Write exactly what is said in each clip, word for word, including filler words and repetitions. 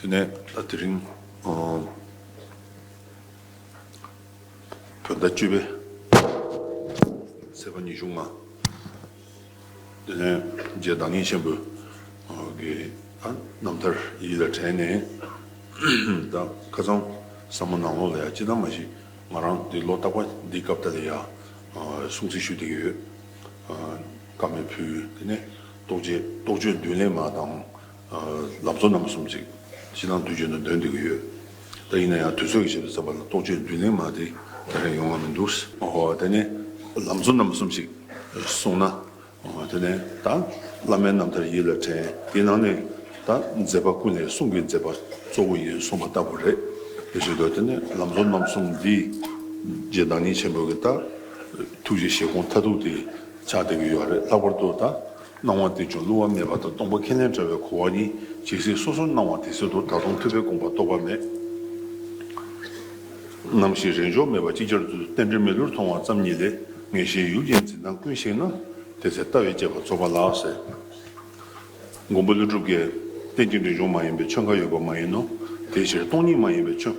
དེ་ནས་ད་དེ་རིང་ཨ་བོད་ཟླ་བཅུ་པའི་ཚེས་པ་ཉི་ཤུ་ལྔ། དེ་ནས་རྗེ་བདག་ཉིད་ཆེན་པོའི་ཨ་གི་ཨ་རྣམ་ཐར་ཡིད་ལ་དྲན་ནས། ད་ཁ་སང་ཟབ་མོ་ནང་ལོགས་ལ་ཡང་ཅི་ལྟར་མ་ཞིག་ང་རང་འདི་ལོ་རྟག་པར་འདི་སྐབས་ད་ལ་ཡང་ཨ་སྲུང་བརྩི་ཞུ་བསྡད་ཀྱི་ཡོད། ཨ་བཀའ་མོལ་ཕུལ། དེ་ནས་རྟོགས་བརྗོད་རྟོགས་བརྗོད་མདུན་ལེགས་མ་དང་། ལམ་གཙོ་རྣམ་གསུམ་ཞིག་ཕྱི་ནང་དུས་རྒྱུན་དུ་འདོན་བསྡད་ཀྱི་ཡོད། ད་ཡིན་ན་ཡང་དུས་ཚོད་ཀྱི་ཆེད་དུ་བསམ་པ་ལ་རྟོགས་བརྗོད་མདུན་ལེགས་མ་དེ་ད་རེས་ཡོང་བ་མི་འདུག། ཨོ་དེ་ནས་ལམ་གཙོ་རྣམ་གསུམ་ཞིག་གསུངས་ན། ཨོ་དེ་ནས་ད་བླ་མའི་རྣམ་ཐར་ཡིད་ལ་དྲན། དེའི་ནང་ནས་ད་མཛད་པ་ཀུན་ལས་གསུང་གི་མཛད་པ་གཙོ་བོ་ཡིན་གསུངས་པ་ལྟ་བུ་རེད། དེ་བཞིན་དུ་དེ་ནས་ལམ་གཙོ་རྣམ་གསུམ་འདི་རྗེ་བདག་ཉིད་ཆེན་པོ་གི་ད་ཐུགས་ཀྱི་བཞེད་དགོངས་མཐར་ཐུག་དེ་ཆགས་བསྡད་ཀྱི་ཡོད་རེད། ལྷག་པར་དུ་ད་སྣང་བ་རྟེན་འབྱུང་བསླུ་བ་མེད་པ་དང་སྟོང་པ་ཁས་ལེན་བྲལ་བའི་གོ་བ་གཉིས་ཇི་སྲིད་སོ་སོར་སྣང་བ་དེ་སྲིད་དུ། ད་དུང་ཐུབ་པའི་དགོངས་པ་རྟོགས་པ་མེད། ནམ་ཞིག་རེས་འཇོག་མེད་པར་ཅིག་ཅར་དུ་རྟེན་འབྲེལ་མི་བསླུར་མཐོང་བ་ཙམ་ཉིད་ལས། ངེས་ཤེས་ཡུལ་གྱི་འཛིན་སྟངས་ཀུན་ཞིག་ན། དེ་ཚེ་ལྟ་བའི་དཔྱད་པ་རྫོགས་པ་ལགས་ཟེར། མགོན་པོ་ཀླུ་སྒྲུབ་ཀྱིས་རྟེན་ཅིང་འབྲེལ་འབྱུང་མ་ཡིན་པའི་ཆོས་འགའ་ཡོད་པ་མ་ཡིན་ནོ། དེའི་ཕྱིར་སྟོང་ཉིད་མ་ཡིན་པའི་ཆོས།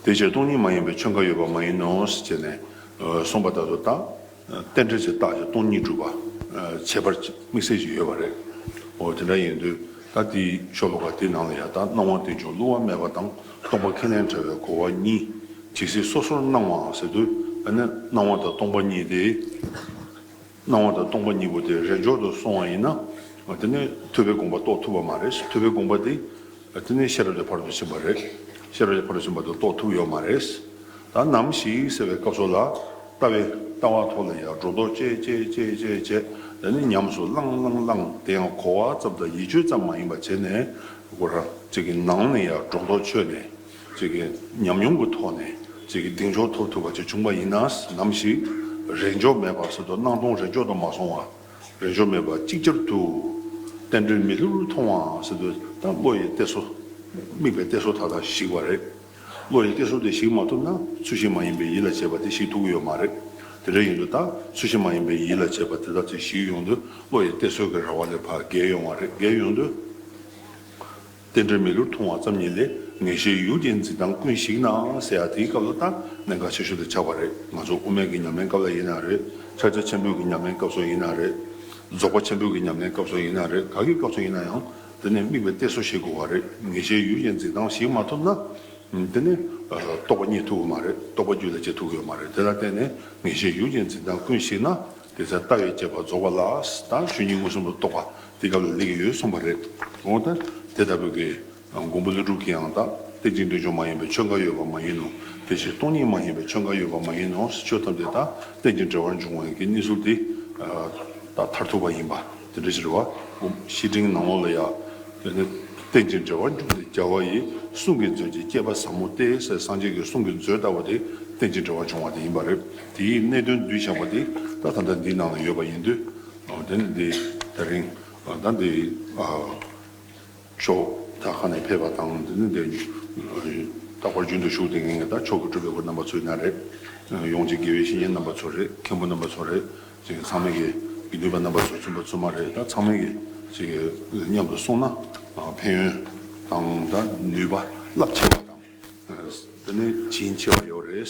དེའི་ཕྱིར་སྟོང་ཉིད་མ་ཡིན་པའི་ཆོས་འགའ་ཡོད་པ་མ་ཡིན་ནོ་ཞེས་ནས་གསུངས་པ་ལྟར་དུ། ད་རྟེན་འབྲེལ་གྱི་རྟགས་ཀྱི་སྟོང་ཉིད་སྒྲུབ་པ་ཁྱད་པར་དམིགས་བསལ་ཞིག་ཡོད་པ་རེད། འོ་དེ་འདྲ་ཡིན་དུས་ད་དེའི་ཤོ་ལོ་ཀ་དེའི་ནང་ལ་ཡང་ད་སྣང་བ་རྟེན་འབྱུང་བསླུ་བ་མེད་པ་དང་སྟོང་པ་ཁས་ལེན་བྲལ་བའི་གོ་བ་གཉིས་ཇི་སྲིད་སོ་སོར་སྣང་བའང་ཟེར་དུས། ཨ་ནི་སྣང་བ་དང་སྟོང་པ་གཉིས་དེ། སྣང་བ་དང་སྟོང་པ་གཉིས་པོ་དེ་རེས་འཇོག་ཏུ་སོང་བ་ཡིན་ན། དེ་ནི་ཐུབ་པའི་དགོངས་པ་རྟོགས་ཐུབ་པ་མ་རེད། ཐུབ་པའི་དགོངས་པ་དེ་དེ་ནི་ཤེས་རབ་ཀྱི་ཕ་རོལ་ཏུ་ཕྱིན་པ་རེད། ཤེས་རབ་ཀྱི་ཕ་རོལ་ཏུ་ཕྱིན་པ་དེ་རྟོགས་ཐུབ་ཡོད་མ་རེད། ད་ནམ་ཞིག་ཟེར་བའི་སྐབས་སུ་ལ་ལྟ་བའི་ལྟ་བ་ཐོག་ལ་ཡང་སྒྲོ་འདོགས་བཅད་བཅད་བཅད་བཅད་བཅད། དེ་ནི་ཉམས་སུ་བླངས་བླངས་བླངས། དེ་ཡང་གོ་བ་ཙམ་དང་ཡིད་དཔྱོད་ཙམ་མ་ཡིན་པ་བྱས་ནས། ཁོ་རང་གཅིག་གི་ནང་ནས་ཡང་སྒྲོ་འདོགས་ཆོད་ནས། གཅིག་གི་ཉམས་མྱོང་གི་ཐོག་ནས་གཅིག་གི་གདེང་འཇོག་ཐོབ་ཐུབ་པ་ཅིག་བྱུང་བ་ཡིན་ན། ནམ་ཞིག་རེས་འཇོག་མེད་པ་ཟེར་དུས་སྣང་སྟོང་རེས་འཇོག་ཏུ་མ་སོང་བ། རེས་འཇོག་མེད་པར་ཅིག་ཅར་དུ་རྟེན་འབྲེལ་མི་བསླུར་མཐོང་བ་ཟེར་དུས། ད་བློ་ཡི་གཏད་སོ། དམིགས་པའི་གཏད་སོ་ད་ལྟ་ཞིག་པ་རེད། བློ་ཡི་གཏད་སོ་དེ་ཞིག་མ་ཐུབ་ན་ཚུལ་བཞིན་མ་ཡིན་པའི་ཡིད་ལ་བྱེད་པ་དེ་ཞིག་ཐུབ་ཀྱི་ཡོད་མ་རེད། དེ་འདྲ་ཡིན་དུས་ད་ཚུལ་བཞིན་མ་ཡིན་པའི་ཡིད་ལ་བྱེད་པ་དེ་དག་ཚོས་ཞིག་ཡོང་དུས། བློ་ཡི་གཏད་སོ་གི་ར་བ་ལས་ཕར་བརྒལ་ཡོང་བ་རེད། བརྒལ་ཡོང་དུས། རྟེན་འབྲེལ་མི་བསླུར་མཐོང་བ་ཙམ་ཉིད་ལས། ངེས་ཤེས་ཡུལ་གྱི་འཛིན་སྟངས་ཀུན་ཞིག་ན་ཟེར་ཡ་དེའི་སྐབས་ལ་ད་གནད་འགག་ཆེ་ཤོས་དེ་ཆགས་པ་རེད། ང་ཚོ་དབུ་མའི་གི་ཉམས་ལེན་སྐབས་ལ་ཡིན་ན་རེད། ཕྱག་རྒྱ་ཆེན་པོའི་གི་ཉམས་ལེན་སྐབས་སུ་ཡིན་ན་རེད། རྫོགས་པ་ཆེན་པོའི་གི་ཉམས་ལེན་སྐབས་སུ་ཡིན་ན་རེད། ག་གི་སྐབས་སུ་ཡིན་ན་ཡང་དེ་ནས་དམིགས་པའི་གཏད་སོ་ཞིག་དགོས་པ་རེད། ངེས་ཤེས་ཡུལ་གྱི་འཛིན་སྟངས་ཞིག་མ་ཐུབ་ན། དེ་ནས་རྟོགས་པ་རྙེད་ཐུབ་ཀྱི་མ་རེད། རྟོགས་པ་རྒྱུད་ལ་སྐྱེ་ཐུབ་ཀྱི་མ་རེད། དེ་ལ་བརྟེན་ནས་ངེས་ཤེས་ཡུལ་གྱི་འཛིན་སྟངས་ཀུན་ཞིག་ན། དེ་ཚེ་ལྟ་བའི་དཔྱད་པ་རྫོགས་པ་ལགས། ད་ཆོས་ཉིད་མངོན་སུམ་དུ་རྟོགས་པ་དེ་སྐབས་ལ་སླེབས་ཀྱི་ཡོད་གསུངས་པ་རེད། འོ་ད་དེ་ལྟ་བུའི་གི་མགོན་པོ་ཀླུ་སྒྲུབ་ཀྱིས་ཡང་ད་རྟེན་ཅིང་འབྲེལ་འབྱུང་མ་ཡིན་པའི་ཆོས་འགའ་ཡོད་པ་མ་ཡིན་ནོ། དེ་ཕྱིར་སྟོང་ཉིད་མ་ཡིན་པའི་ཆོས་འགའ་ཡོད་པ་མ་ཡིན་ནོ། ཆོས་ཐམས་ཅད་ད་རྟེན་ཅིང་འབྲེལ་བར་འབྱུང་བའི་གི་གནས་ཚུལ་དེ་ད་མཐར་ཐུག་པ་ཡིན་པ་དེ་འདྲ་ཞིག་རེད་བ། བཤེས་སྤྲིང་ནང་ལོགས་ལ་ཡང་། དེ་ནི་རྟེན་ཅིང་འབྲེལ་བར་འབྱུང་སྟེ། རྒྱལ་བ་ཡི་གསུང་གི་མཛོད་ཀྱི་བསྐལ་པ་ཟབ་མོ་སྟེ་ཟེར། སངས་རྒྱས་ཀྱི་གསུང་གི་མཛོད་ལྟ་བུ་དེ་རྟེན་ཅིང་འབྲེལ་བར་འབྱུང་བ་དེ་ཡིན་པ་རེད། དེའི་གནད་དོན་བསྡུས་བཞག་པ་དེ་ད་ད་ལྟ་འདིའི་ནང་ལ་ཡོད་པ་ཡིན་དུས། དེ་ནི་འདི་ད་རིང་ད་འདི་ཕྱོགས་ད་ཁ་ནས་ཕེབས་པ་དང་། དེ་ནི་འདི་རྟག་པར་རྒྱུན་དུ་བཞུགས་བསྡད་མཁན་གྱི་ད་ཆོས་ཀྱི་སྒྲུབ་པའི་སྐུ་རྣམ་པ་ཚོ་ཡིན་ན་རེད། ཡོངས་ཀྱི་དགེ་བའི་བཤེས་གཉེན་རྣམ་པ་ཚོ་རེད། མཁན་པོ་རྣམ་པ་ཚོ་རེད། ཅིག་ཚང་མས་ཀྱི་དགེ་འདུན་པ་རྣམ་པ་ཚོ་ཚུན་པ་ཚུན་མ་རེད། ད་ཚང་མས་ཀྱི་ཅིག་མཉམ་དུ་སོང་ན་ཕན་ཡོན་དང་ད་ནུས་པ་རླབས་ཆེ་བ་དང་། དེ་ནས་བྱིན་ཆེ་བ་ཡོད་རེད།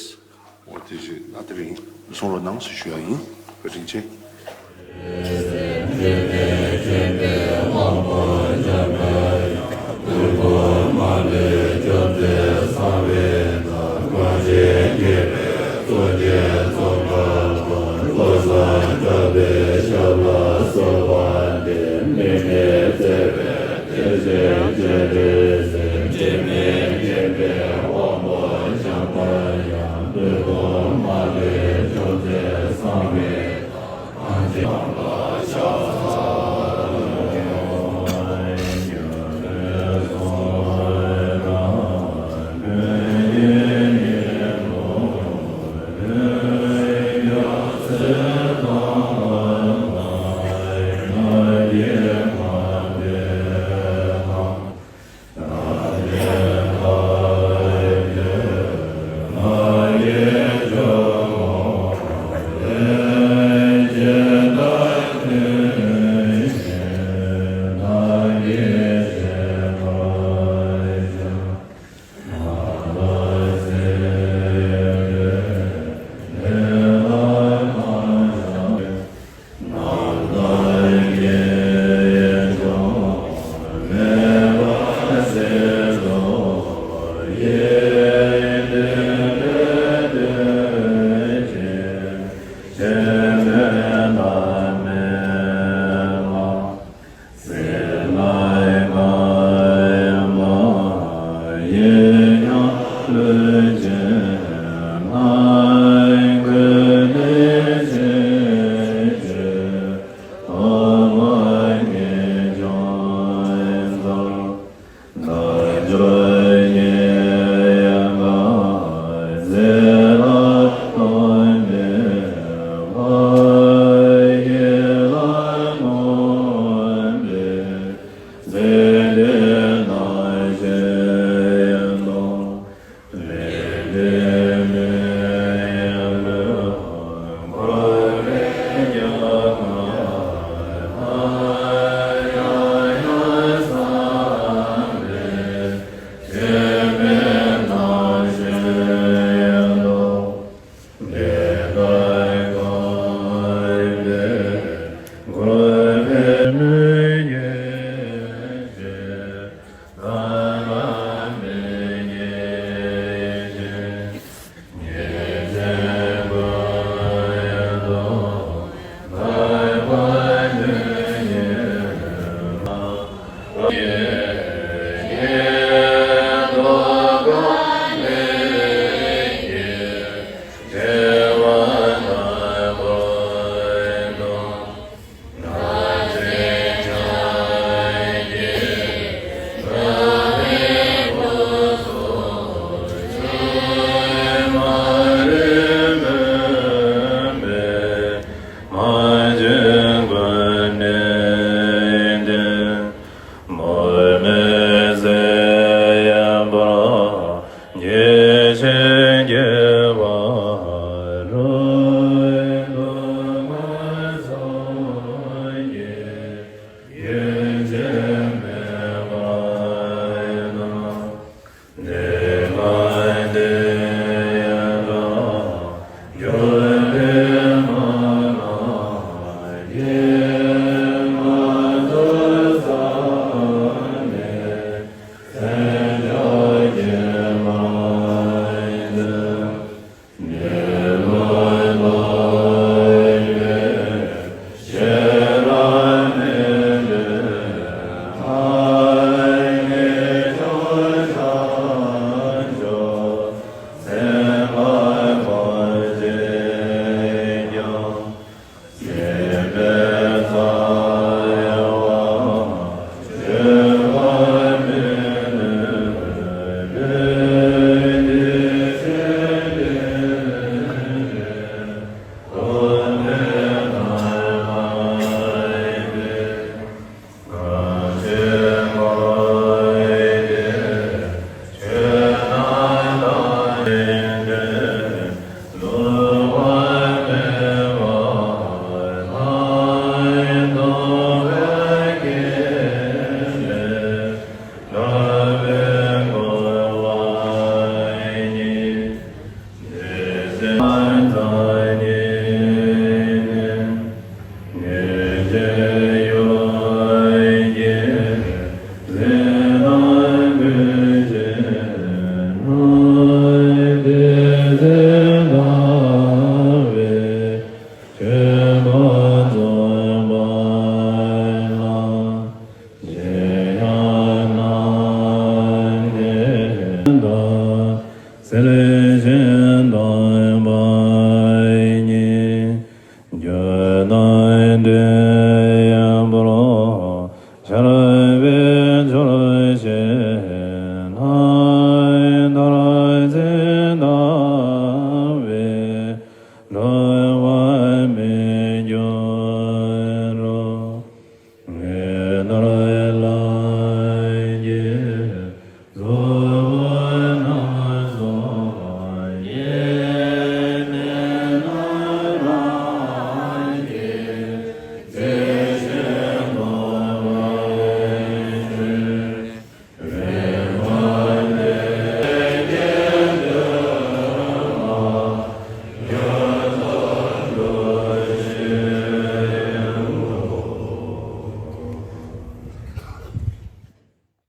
འོ་དེ་བཞིན་ད་དེ་རིང་གསུང་རོགས་གནང་ཞེས་ཞུ་ཡ་ཡིན། བཀའ་དྲིན་ཆེ།